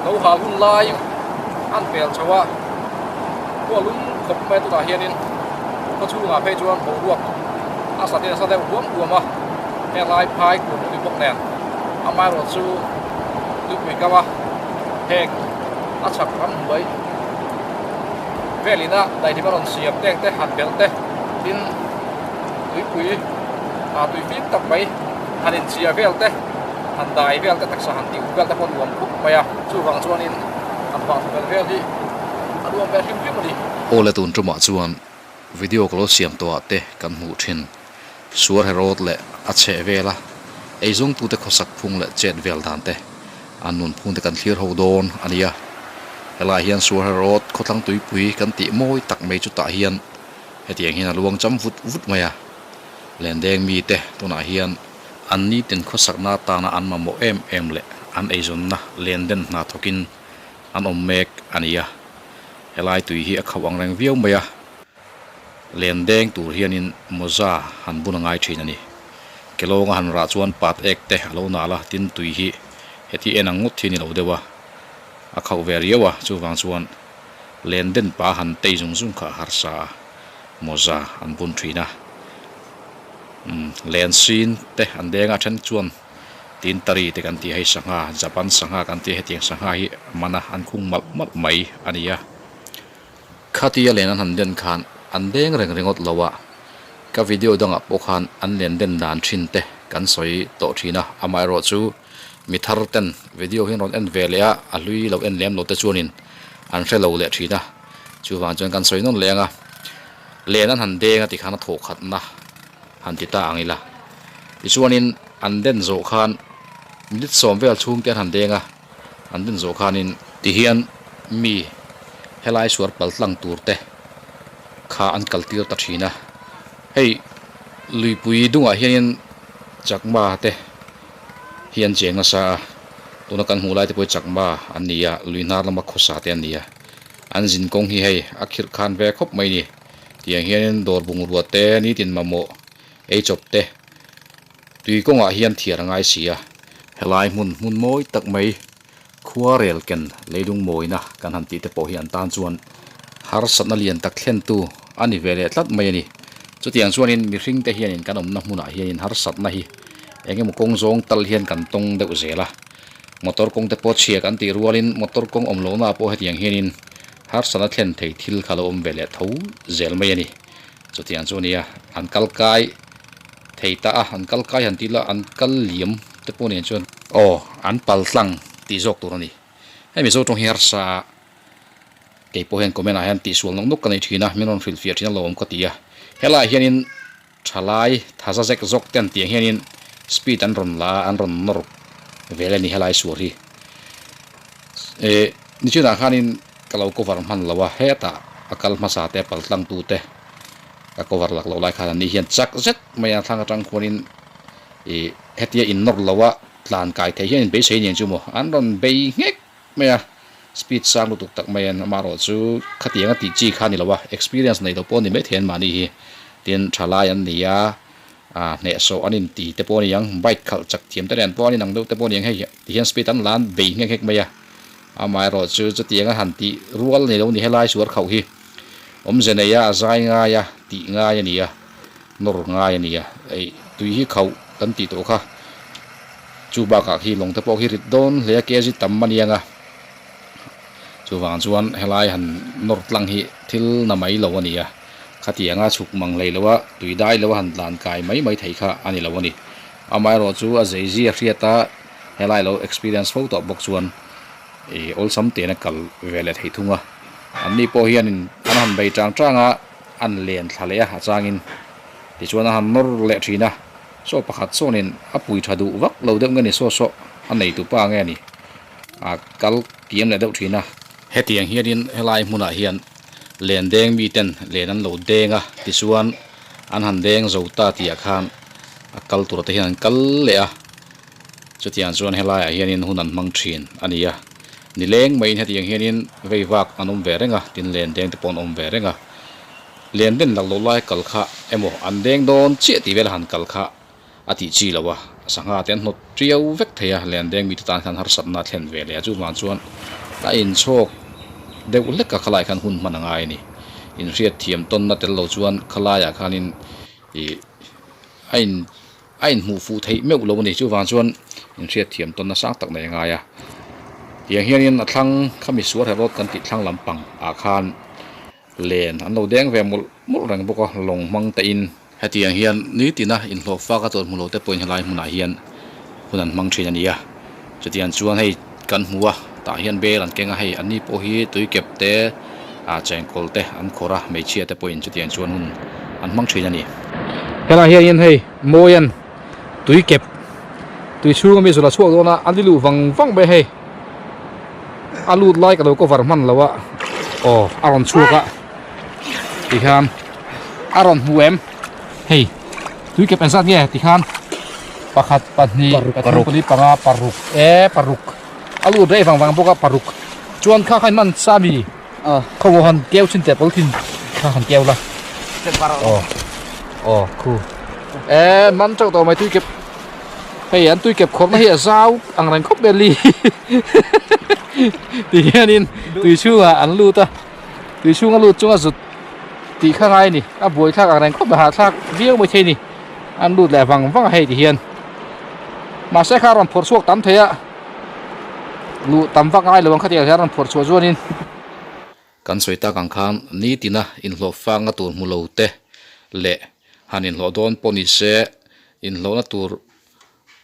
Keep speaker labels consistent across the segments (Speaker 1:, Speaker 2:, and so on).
Speaker 1: Lo hal hun lai an pel chho a, khua lum khawp mai tunah hianin khaw chhungah phei chuan boruak a sa nasa deuh huam huam a, helai phai kum a ni bawk nen amaherawh chu tuipui kam a heng a chhak ram hnuai velin a daihlim a rawn siam teng te han belh te tin tuipui ah tui fim tak mai han inchhiah vel te. Han dai vel te taksa han tih vel te pawh nuam khawp mai a, chuvang chuanin han vah vel vel hi a nuam ve hrim hrim a ni.
Speaker 2: Aw le tun tumah chuan video ka lo siam tawh ah te kan hmuh thin. Suar herawt leh a chheh vel a, eizawngtute khawsak phung leh chet vel dan te, an nun phung te kan thlir ho dawn a nia. Helai hian suar herawt khawthlang tuipui kan tih mawi tak mai chutah hian hetiang hian a luang cham vut vut mai a. Lendeng mite tunah hian An nitin khawsakna atana an mamawh em em leh an eizawnna len den hna thawkin an awm mek a ni a. Helai tui hi a khauh ang reng viau mai a, len deng tur hianin mawza han bun a ngai thin a ni. Kelawnga han rah chuan pat ek te a lo nal a, tin tui hi heti en ang ngawt hi a ni lo deuh a, a khauh ve riau a, chuvang chuan len den pa han tei zung zung kha a harsa a, mawza an bun thin a. Umm len sin te an deng a then chuan tin tari te kan tih hei sangha japan sangha kan tih hetiang sangha hi a man a an khung malh malh mai a ni a khatia len an han den khan an deng reng ringawt lo a ka video dangah pawh khan an len den dan thin te kan sawi tawh thin a amaherawh chu mi thar ten video hi an rawn en ve leh a a hlui lo en lem lo te chuanin an hre lo leh thin a chuvang chuan kan sawi nawn leh ang a. Len an han deng a tikhan a thawh khatna han ti ta ang ila. Tichuanin an den zawh khan minute sawm vel chhung te an han deng a, an den zawh khanin tihian mi helai suar pal tlang tur te kha an kal tir ta thin a. Hei luipui dungah hianin chakma te hi an cheng nasa a, tuna kan hmuh lai te pawh hi chakma an ni a, lui hnar lama khawsa te an ni a. An zin kawng hi hei a khirh khan ve khawp mai ni. Tiang hianin dawr bungrua te nitin mamawh ei chawp te tui kawngah hian thiar a ngai si a. Helai hmun hmun mawi tak mai khua rel ken leilung mawina kan han tih te pawh hi an tan chuan harsatna lian tak thlentu a ni ve leh tlat mai a ni. Chutiang chuanin mihring te hianin kan awmna hmunah hianin harsatna hi eng emaw kawng zawng tal hian kan tawng deuh zel a. Motor kawng te pawh chhia kan tih rualin motor kawng awm lohna ah pawh hetiang hianin harsatna thlen thei thil kha lo awm ve leh tho zel mai a ni. Chutiang chu a nia, an kal kai thei ta a, an kal kai han tih la an kal liam te pawh nen chuan aw an pal tlang tih zawk tur a ni. Hei Mizo tawng hi harsa a, kei pawh hian comment ah hian tihsual nawk nawk ka nei thin a, min rawn hrilhfiah thin a lo awm ka ti a. Helaiah hianin Thalai thaza zek zawk te an tih ang hianin speed an rawn la a, an rawn nawr vel a ni helai suar hi. Eh nichinah khanin ka lo cover hman lo a, hetah a kal hmasa te a pal tlang tu te ka cover lak loh lai khan an ni hian chak zet mai a thlang atang khuanin ih hetia in nawr lo a tlan kai thei hian in beisei aniang chu maw an rawn bei nghek mai a, speed sang lutuk tak mai an amaherawh chu khatiang a tih chi kha a ni lo a, experience nei lo pawh a ni maithei an mahni hi tin thalai an ni a, ah hnehsawh an inti te pawh a ni ang, bike khalh chak thiam te nen pawh an inang deuh te pawh a ni ang hei ti hian speed an la an bei nghek nghek mai a, amaherawh chu chutiang a han tih rual a ni lo ni helai suar khauh hi awmze nei a, a zai ngai a, tih ngai a ni a. Nawr ngai a nia, ei tui hi khauh kan tih tawh kha. Chu bakah khi lawng te pawh khi rit dawn hle a kg tam a niang a. Chuvang chuan helai han nawr tlang hi thil na mai lo a nia. Khatianga chhuk mang hlei lo a, tui dai lo a han tlan kai mai mai thei kha a ni lo a ni. Amaherawh chu a zei zia hriat a, helai lo experience fo tawh bawk chuan ei awlsam tein a kal ve leh thei thung a. Anni pawh hianin an han bei tang tang a. An len thla leh a, a changin tichuan a han nawr leh thin a, saw pakhat sawnin a pui tha duh vak lo deuh nge ni saw saw a nei tu pa nge ni a kal kiam leh deuh thin a. Hetiang hianin helai hmunah hian len deng miten len an lo deng a, tichuan an han deng zo ta tihah khan a kal tur te hian an kal leh a, chutiang chuan helaiah hianin hun an hmang thin a ni a. Nileng maiin hetiang hianin vei vak an awm ve reng a, tin len deng te pawh an awm ve reng a. Len den lak loh lai kal kha emaw an deng dawn chiah tih vel a han kal kha a tih chi lo a. Sangha te an hnawt tiau vek thei a, len deng mite tan khan harsatna a thlen ve leh a, chuvang chuan a inchhawk deuh hlek a khalai khan hun hman a ngai a ni. Inhriat thiam tawnna tel lo chuan khalaiah khanin ih a in a inhmuh fuh theih meuh lo a ni. Chuvang chuan inhriat thiam tawnna sang tak nei a ngai a. Tiang hianin a thlang khami suar he road kan tih thlang lampang ah khan Len an lo deng ve mawlh mawlh reng bawk a, lawng hmang te in. Hetiang hian nitina inhlawh fak a chuan hmu lo te pawhin helai hmunah hian hun an hmang thin a ni a. Chutiang chuan hei kan hmu a, tah hian bel an keng a, hei an ni pawh hi tuikep te ah chengkawl te an khawrh a, hmeichhia te pawhin chutiang chuan hun an hmang thin a ni.
Speaker 1: Helai hianin hei Mawian tuikep tui chhunga mi zawlh a chhuak dawn a, a ni luh vang vang mai hei. A lut lai ka lo cover hman lo a aw a rawn chhuak a tikhan a rawn hmu em hei tui kep engzat nge tikhan pakhat pahnih pathum pali panga paruk e paruk a lut rei vang vang bawk a paruk chuan kha kha hman sa mi khaw han keu chin teh pawlthin kha han keu la aw aw khu e man teuh tawh mai tui kep Hei an tui kep khawrhna hi a zau ang reng khawp vel hi ti hianin tui chhungah an lut a tui chhunga lut chunga zut tih kha ngai a ni a buai thlak ang reng khawp mai hahthlak viau mai thei a ni an lut leh vang vang a hei ti hian mahse kha a rawn phawrh chhuak tam thei a luh tam vak ngai lo ang khatiang hian a rawn phawrh chhuah chuanin.
Speaker 2: Kan sawi tak ang khan nitina inhlawh fangna tur hmu lo te leh han inhlawh dawn pawh ni se inhlawhna tur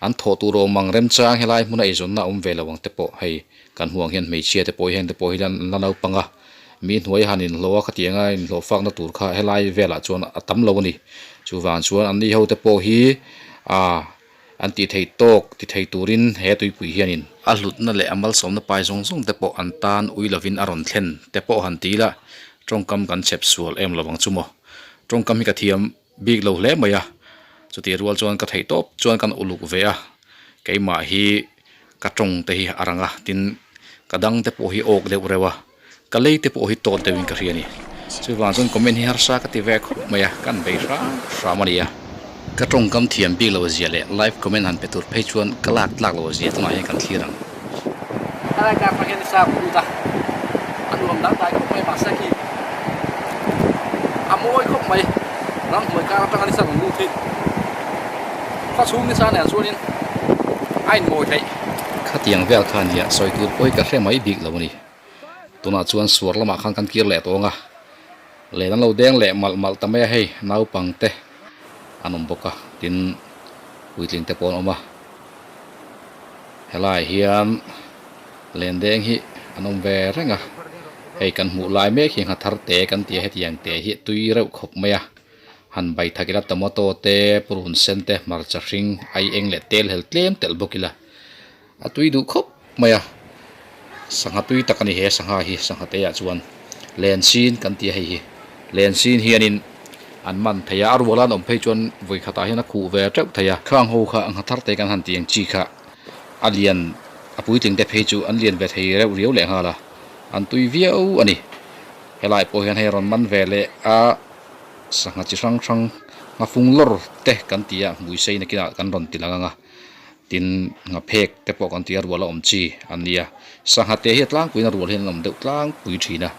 Speaker 2: an thawh tur awm ang remchang helai hmuna eizawnna awm ve lo ang te pawh hei kan hmuh ang hian hmeichhia te pawh hi heng te pawh hi an la naupang a, mi hnuai han inhlawh a khatianga inhlawh fakna tur kha helai velah chuan a tam lo a ni. Chuvang chuan anni ho te pawh hi ah. An tih theih tawk ti thei turin he tuipui hianin a hlutna leh a malsawmna pai zawng zawng te pawh an tan ui lovin a rawn thlen te pawh han ti ila tawngkam kan chhep sual em lovang chu maw. Tawngkam hi ka thiam bik lo hle mai a, chutih rual chuan ka theih tawp chuan kan uluk ve a, keimah hi ka tawng te hi a rang a, tin ka dang te pawh hi awk deuh reuh a. Ka lei te pawh hi tawt deuhin ka hria a ni. Chuvang chuan comment hi harsa ka ti ve khawp mai a, kan bei hram hram a ni a. Ka tawngkam thiam bik lo zia leh live comment han pe tur phei chuan ka lak tlak lo zia tunah hian kan thlir ang.
Speaker 1: Helai kar pah hian ni sa lut a, a nuam dang dai khawp mai mahse khi a mawi khawp mai ramhnuai kar atanga ni sa rawn lut hi khaw chhung ni sa nen chuanin a inmawi theih.
Speaker 2: Khatiang vel kha nia sawi tur pawh hi ka hre mai bik lo a ni. Tunah chuan suar lamah khan kan kir leh tawng a, len an lo deng leh malh malh ta mai a hei naupang te an awm bawk a tin puitling te pawh an awm a, helaiah hian len deng hi an awm ve reng a, hei kan hmuh lai mek hi nghathar te kan ti a hetiang te hi tui reuh khawp mai a, han bai thak ila tomato te purun sen te hmarcha hring ai eng leh tel hel tlem telh bawk ila. A tui duh khawp mai a, sangha tui tak a ni he sangha hi sangha te ah chuan len sin kan ti a hei hi len sin hianin an man thei a a rual a an awm phei chuan vawi khatah hian a khuh ve teuh thei a khang ho kha ngha thar te kan han tih ang chi kha a lian a puitling te phei chu an lian ve thei reuh riau leh nghal a an tui viau a ni helai pawh hian hei a rawn man ve leh a sangha chi hrang hrang nghafung lawr te kan ti a hmui sei nakinah kan rawn ti lang ang a. Tin, ngaphek te pawh kan tia rual a awm chi an nia. Sangha te hi a tlangpuiin a rual hian an awm deuh tlangpui thin a.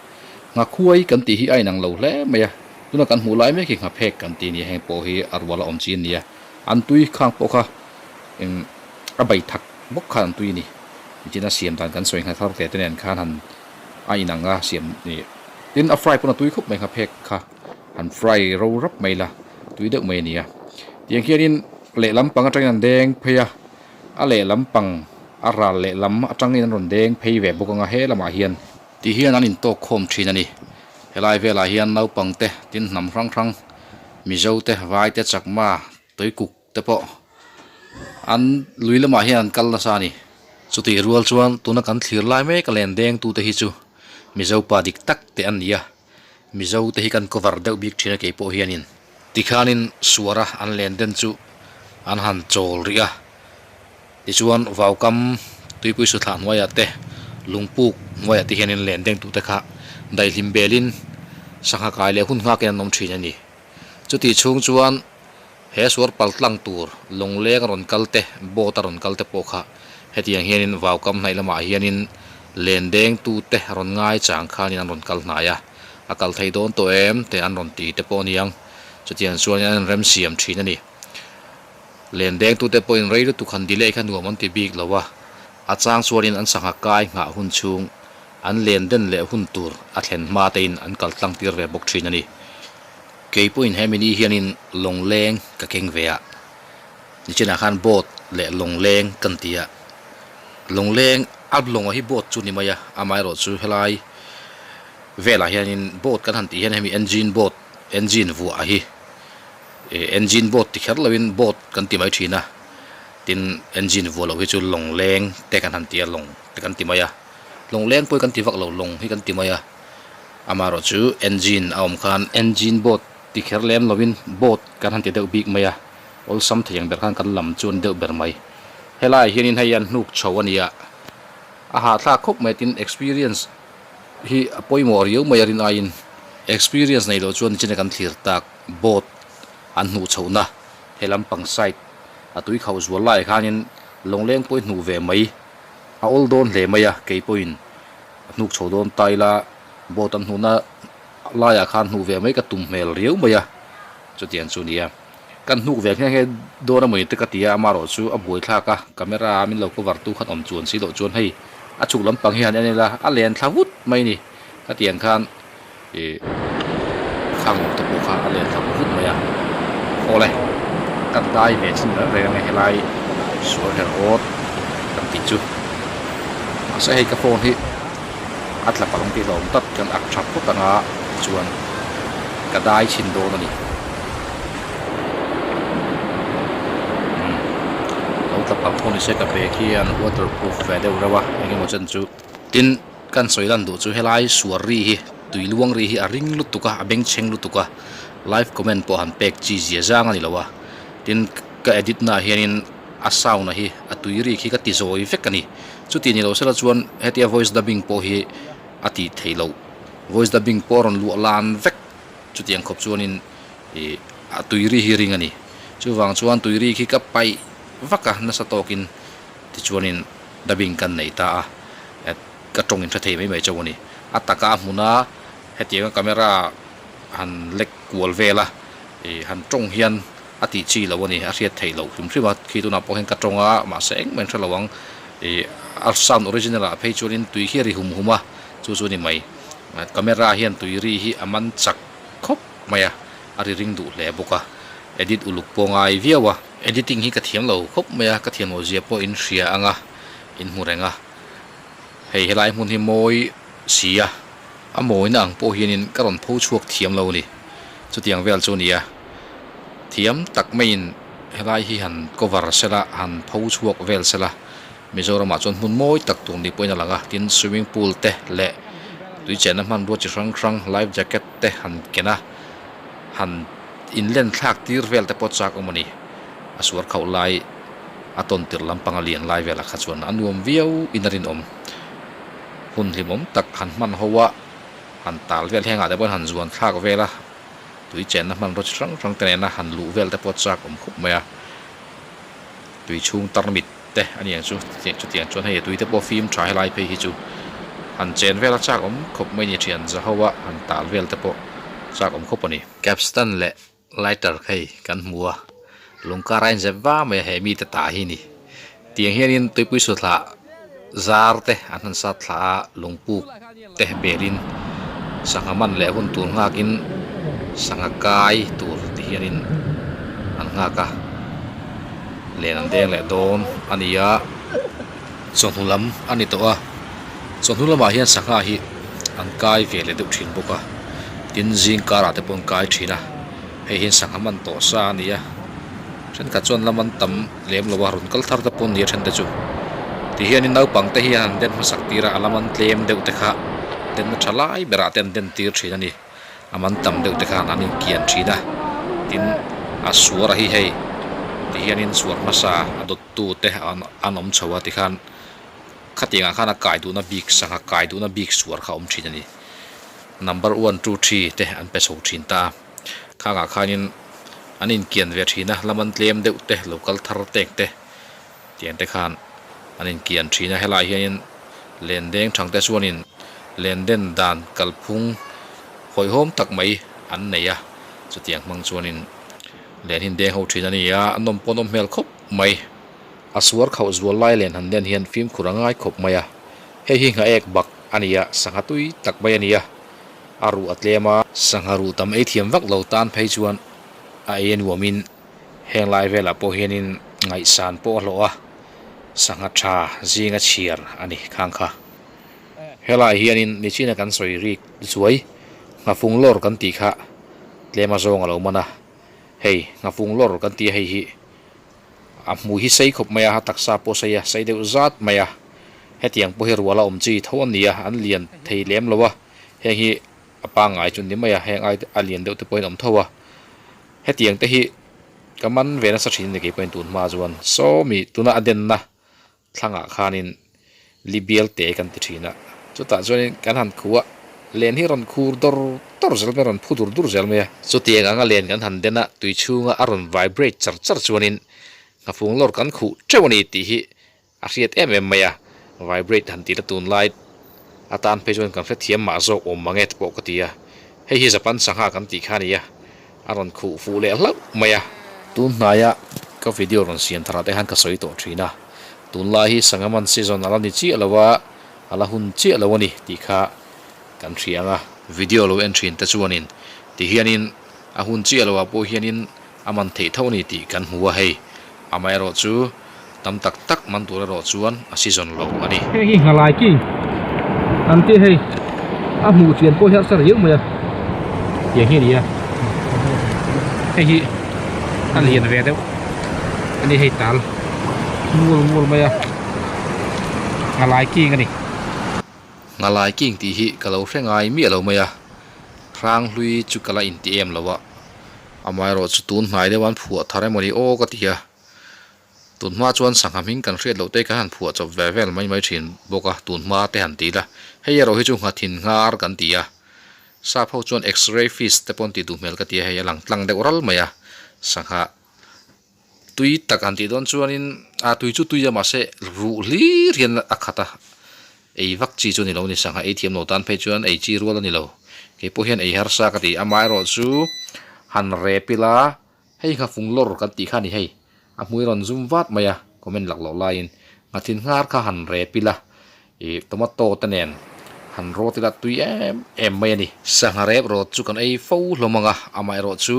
Speaker 2: Nghakhuai kan tih hi a inang lo hle mai a. Tuna kan hmuh lai mek hi ngaphek kan ti nia, heng pawh hi a rual a awm chi an nia. An tui khang pawh kha eng a bei thak bawk khan an tui a ni. Nichin a siam dan kan sawi nghathar te te nen khan han a inang a siam ni. Tin, a fry pawn a tui khawp mai ngaphek kha. Han fry ro rap mai la, tui deuh mai a ni a. Tiang hianin lehlam pang atangin an deng phei a, a lehlam pang a ral lehlam atangin an rawn deng phei ve bawk ang a he lamah hian. Ti hian an intawk khawm thin a ni. Helai velah hian naupang te, tin hnam hrang hrang, Mizo te, Vai te, Chakma, Tuikuk te pawh an lui lamah hian an kal nasa a ni. Chutih rual chuan tuna kan thlir lai mek a len deng tute hi chu Mizo pa dik tak te an ni a. Mizo te hi kan cover deuh bik thin a kei pawh hianin tikhanin suara an len den chu an han chawl rih a tichuan vaukam tuipui suthlah hnuaiah te lungpuk hnuaiah te hianin len deng tute kha daihlim belin sangha kai leh hun nghakin an awm thin a ni chutih chhung chuan. He suar pal tlang tur lawngleng a rawn kal te, boat a rawn kal te pawh kha hetiang hianin vaukam hnaih lamah hianin len deng tute rawn ngai chang khanin an rawn kal hnai a, a kal thei dawn tawh em te an rawn ti te pawh a niang. Chutiang chuanin an inremsiam thin a ni. Len deng tute pawhin rei lutuk han delay kha nuam an ti bik lo a, a chang chuanin an sangha kai nghah hun chhung an len den leh hun tur a thlen hma tein an kal tlang tir ve bawk thin a ni. Kei pawhin he mini hianin lawngleng ka keng ve a, nichinah khan boat leh lawngleng kan ti a, lawngleng a lawnga hi boat chu ni mai a, amaherawh chu helai velah hianin boat kan han tih hian hemi engine boat engine vuah hi eh engine boat ti kher loin boat kan ti mai thin a, tin engine vuah loh hi chu lawngleng te kan han ti a lawng te kan ti mai a, lawngleng pawh hi kan ti vak lo lawng hi kan ti mai a. Amaherawh chu engine a awm khan engine boat ti kher lem lovin boat kan han ti deuh bik mai a, awlsam thei ang ber khan kan lam chu a ni deuh ber mai. Helaiah hianin hei an hnuk chho a ni a, a hahthlak khawp mai tin experience hi a pawimawh riau mai a rin aiin experience nei loh chuan nichina kan thlir tak boat an hnuh chhohna he lampang side a tui khauh zual laiah khanin lawngleng pawh i hnuh ve mai a awl dawn hle mai a keipawhin. A hnuk chho dawn ta ila boat an hnuhna laiah khan hnuh ve mai ka tum hmel riau mai a, chutiang chu nia. Kan hnuk ve nghe nghe dawn a mawni te ka ti a, amaherawh chu a buaithlak a, camera a min lo cover tu khan awm chuan si loh chuan hei a chhuk lampang hi han en ila a len thla vut mai a ni. Khatiang khan ih khang awm te pawh kha a len thla vut mai a. Awle kan dai ve chin reng reng a helai sual her awt kan tih chu. Mahse hei ka phone hi a tla palh ang tih hlauhawm tak kan ak tha phawt anga tichuan ka dai chhin dawn a ni. Umm lo tla palh pawh nise ka bag hi an waterproof ve deuh reuh a engemaw chen chu tin. Kan sawi lan duh chu helai suar ri hi tui luang ri hi a ring lutuk a, a bengchheng lutuk a, live comment pawh han pek chi zia zang a ni lo a, tin ka edit naah hianin a sound a hi a tui ri khi ka ti zawi vek a ni, chuti ni lo sela chuan hetia voice dubbing pawh hi a tih theih loh, voice dubbing pawh a rawn luah lan vek chutiang khawp chuanin ih a tui ri hi ring a ni, chuvang chuan tui ri khi ka paih vak a nasa tawkin tichuanin dubbing kan nei ta a. Ka tawng in hre thei mai mai chauh a ni. A taka a hmun a, hetianga camera han lek kual vel a, ih han tawng hian a tih chi loh a ni, a hriat theih loh hrim hrim a. Khi tunah pawh hian ka tawng a, mahse engmah in hre lo ang. Ih a sound original ah phei chuanin tui khi a ri hum hum a, chu chu a ni mai. Camera hian tui ri hi a man chak khawp mai a, a ri ring duh hle bawk a, edit uluk pawh ngai viau a. Editing hi ka thiam lo khawp mai a, ka thiam loh zia pawh in hria ang a, in hmu reng a. Hei helai hmun hi mawi si a, a mawina ang pawh hianin ka rawn pho chhuak thiam lo a ni. Chutiang vel chu a ni a, thiam tak maiin helai hi han cover sela, han pho chhuak vel sela, Mizoramah chuan hmun mawi tak tur ni pawhin a lang a, tin swimming pool te leh tui chenna hmanrua chi hrang hrang life jacket te han ken a, han inlen thlak tir vel te pawh chak awm a ni. A suar khauh lai a tawn tirh lampang a lian lai velah kha chuan a nuam viau in a rinawm. Hun hlimawm tak han hman ho a, han tal vel hengah te pawhin han zuan thlak vel a, tui chenna hmanraw chi hrang hrang te nena han luh vel te pawh chak awm khawp mai a. Tui chhung tarmit te a ni ang chu, chutiang chuan hei tui te pawh fim tha helai phei hi chu han chen vel a chak awm khawp mai a ni thian za ho a, han tal vel te pawh chak awm khawp a ni. Capstan leh Lighter hei kan hmu a, lung kar a inzep va mai a he mite ta hi ni. Tiang hianin tuipui suthlah zar te an han sat thla a, lungpuk te belin sangha man leh hun tur nghakin sangha kai tur ti hianin an nghak a, len an deng leh dawn a ni a, chawhnu lam a ni tawh a, chawhnu lamah hian sangha hi an kai ve leh deuh thin bawk a. Tin zing karah te pawh an kai thin a, hei hian sangha man tawh sa a ni a, thenkhat chuan lam an tam lem lo a, rawn kal thar te pawh an ni a then te chu. Tihianin naupang te hian an den hmasak tir a, a lam an tlem deuh te kha denna tha lai berah te an den tir thin a ni, a man tam deuh te khan an inkian thin a, tin a suar a hi hei tihianin suar hmasa a dawt tu te an awm chho a tikhan khatiangah khan a kai duhna bik sangha kai duhna bik suar kha a awm thin a ni. Number one two three te an pe chho thin ta a, khangah khanin an inkian ve thin a lam an tlem deuh te lo kal thar tek te tiang te khan an inkian thin a helaiah hianin len deng thang te chuanin len den dan kalphung hawihhawm tak mai an nei a chutiang hmang chuanin len hi an deng ho thin a ni a a nawm pawh a nawm hmel khawp mai. A suar khauh zual lai len han den hian fimkhur a ngai khawp mai a, hei hi nghaek bak a ni a, sangha tui tak mai a ni a, a ruh a tlem a, sangha ruh tam ei thiam vak lo tan phei chuan a ei a nuamin heng lai velah pawh hianin ngaihsan pawh a hlawh a, sangha tha zinga chhiar a ni khang kha. Helaiah hianin nichina kan sawi rik zuai nghafung lawr kan tih kha tlem a zawng a lo man a, hei nghafung lawr kan tih a hei hi A hmui hi sei khawp mai a, a taksa pawh sei a, sei deuh zat mai a. Hetiang pawh hi rual a awm chi tho a ni a, an lian thei lem lo a. Heng hi a pangngai chu ni mai a, heng ai a lian deuh te pawhin awm tho a. Hetiang te hi ka man ve nasa thin a ni kei pawhin tun hma chuan. Sawmi tuna a denna Thlangah khanin Libial te kan ti thin a, chutah chuanin kan han khu a, len hi rawn khur dawr dawr zel mai a, rawn phu dur dur zel mai a. Chutiang anga len kan han den a, tui chhunga a rawn vibrate char char chuanin nghafung lawr kan khuh teuh a ni tih hi a hriat em em mai a, vibrate han tih la tunlai atan phei chuan kan hrethiam mah zawk awm mang e te pawh ka ti a, hei hi Japan sangha kan tih kha a ni a. A rawn khuh fuh leh hlauh mai a. Tun hnaia ka video rawn siam tharah te khan ka sawi tawh thin a, tunlai hi Sangaman season a la ni chiah lo a, a la hun chiah lo a ni tih kha kan hria ang a. Video lo en thin te chuanin ti hianin a hun chiah lo ah pawh hianin a man theih tho a ni tih kan hmu a hei, amaherawh chu tam tak tak man tur erawh chuan a season lo a ni.
Speaker 1: Heng hi nghalai king an tih hei a hmuh chian pawh hi a sa riau mai a tiang hi a ni a hei hi a lian ve deuh a ni hei tal mual mual mai a nghalai king a ni.
Speaker 2: Nghalai king tih hi ka lo hre ngai miah lo mai a hrang hlui chu ka la inti em lo a amaherawh chu tun hnai deuh an phuah thar emaw ni aw ka ti a. Tun hma chuan sangha hming kan hriat loh te kan han phuah chawp ve vel mai mai thin bawk a, tun hma te han ti ila. Hei erawh hi chu nghathin nghar kan ti a, sap ho chuan x-ray fish te pawh an tih duh hmel ka ti a, hei a lang tlang deuh ral mai a, sangha tui tak han tih dawn chuanin a tui chu tui a mahse ruh hlir hian a khat a, ei vak chi chu a ni lo a ni, sangha ei thiam lo tan phei chuan ei chi rual a ni lo, kei pawh hian ei harsa ka ti, amaherawh chu han rep ila. Hei nghafung lawr kan tih kha a ni hei, a hmui rawn zum vat mai a, comment lak loh laiin nghathin nghar kha han rep ila, ih tomato te nen han rawt ila tui em em mai a ni. Sangha rep rawt chu kan ei fo hlawm ang a, amaherawh chu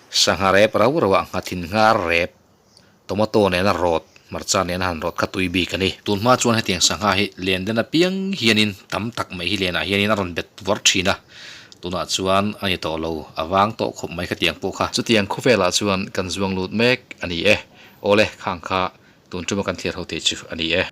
Speaker 2: sangha rep rau rau ah nghathin nghar rep tomato nena rawt hmarcha nena han rawt kha tui bik a ni. Tun hma chuan hetiang sangha hi len den apiang hianin tam tak mai hi lenah hianin a rawn bet vawr thin a, Tunah chuan a ni tawh lo, a vang tawh khawp mai khatiang pawh kha. Chutiang khawvelah chuan kan zuang lut mek a ni e. Awle, khang kha tun tuma kan thlir ho thei chu a ni e.